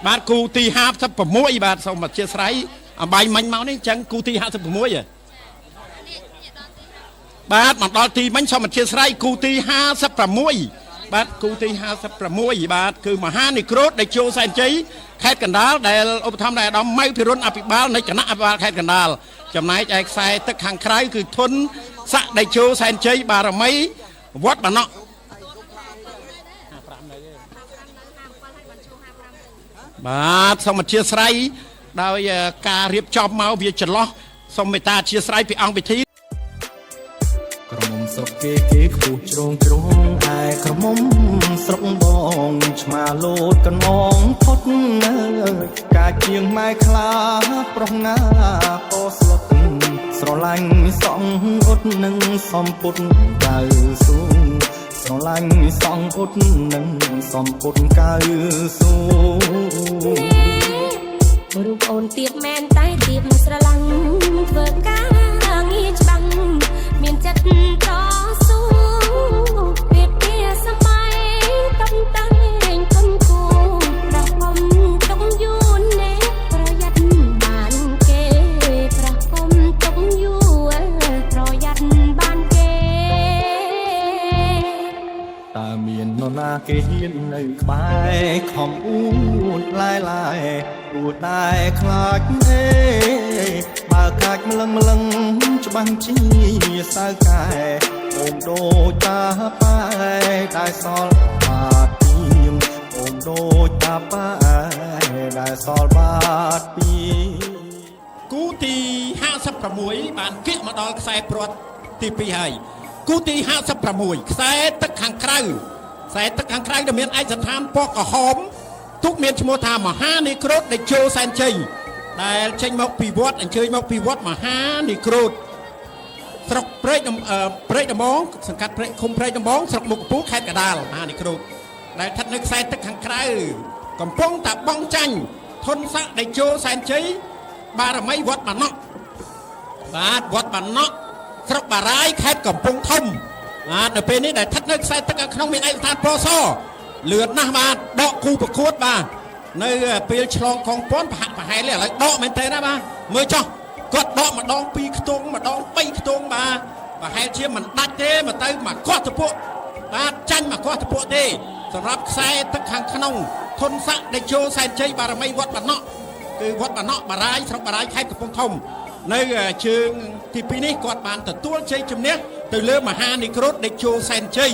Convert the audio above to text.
បាទគូទី56បាទសូមអធិស្ឋានអំបាយមិញមកនេះអញ្ចឹងគូទី56ហ៎បាទមកដល់ទីមិញសូមអធិស្ឋានគូទី56បាទគូទី56បាទគឺមហានិក្រូតដែលជួសែនជ័យខេត្តកណ្ដាលដែលឧបត្ថម្ភដោយអាដាមម៉ៅភិរុនអភិបាលនៃគណៈអភិបាលខេត្តកណ្ដាលចំណែកឯខ្សែទឹកខាងក្រៅគឺធុនស័កដេជោសែនជ័យបារមីវត្តបាណកបាទសូមអធិស្ឋានដោយការរៀបចំមកវាចន្លោះសូមមេត្តាអធិស្ឋានពីអង្គពិធី ក្រមុំស្រុកគេគេខ្ពស់ជ្រងជ្រងឯក្រមុំស្រុកបងឆ្មាលោតកណ្ងផុតនៅកាជាងម៉ែខ្លាប្រុសណាក៏ស្លុតស្រឡាញ់សងអ៊ុតនឹងសំពុតកៅស៊ូស្រឡាញ់សងអ៊ុតនឹងសំពុតកៅស៊ូ រូបអូនទៀបមែនតែទៀបស្រឡាញ់ធ្វើការងារច្បាំងមានចិត្តតស៊ូពេលពីសម័យតំតាំងគុនគូប្រះគុំទុកយូរណែប្រយ័ត្នបានគេប្រះគុំទុកយូរប្រយ័ត្នបានគេ តើមាននរណាគេហ៊ាននៅក្បែរខំអួតឡែឡែអួតតែខ្លាចអេបើកាច់ម្លឹងម្លឹងច្បាស់ជាសៅកែអូមដូចតាប៉ែដែលសល់បាតពីងអូមដូចតាប៉ែដែលសល់បាតពីង គូទី56បានគៀកមកដល់ខ្សែព្រាត់ទី2ហើយគូទី56ខ្សែទឹកខាងក្រៅខ្សែទឹកខាងក្រៅដែលមានឯកសណ្ឋានពណ៌ក្រហមទុកមានឈ្មោះថាមហានិក្រូតដេជោសែនជ័យដែលចេញមកពីវត្តអញ្ជើញមកពីវត្តមហានិក្រូតស្រុកព្រែកដំព្រែកដំបងសង្កាត់ព្រែកឃុំព្រែកដំបងស្រុកមុខកំពូលខេត្តកណ្ដាលមហានិក្រូតដែលស្ថិតនៅខ្សែទឹកខាងក្រៅកំពុងតាបងចាញ់ធនស័កដេជោសែនជ័យបារមីវត្តបាណកបាទវត្តបាណកស្រុកបារាយខេត្តកំពង់ធំបាទនៅពេលនេះដែលស្ថិតនៅខ្សែទឹកខាងក្នុងមានឯកស្ថានពណ៌សលឿនណាស់បាទដកគូប្រកួតបាទនៅពេលឆ្លងកងពាន់ប្រហាក់ប្រហែលឥឡូវដកមែនទេណាបាទមើលចុះគាត់ដកម្ដង2ខ្ទង់ម្ដង3ខ្ទង់បាទប្រហែលជាមិនដាច់ទេមកទៅមកកោះតពួកបាទចាញ់មកកោះតពួកទេសម្រាប់ខ្សែទឹកខាងក្នុងធនស័កដេជោសែនជ័យបារមីវត្តបាណកគឺវត្តបាណកបារាយស្រុកបារាយខេត្តកំពង់ធំនៅជើងទី2នេះគាត់បានទទួលជ័យជំនះទៅលើមហានិក្រូតដេជោសែនជ័យ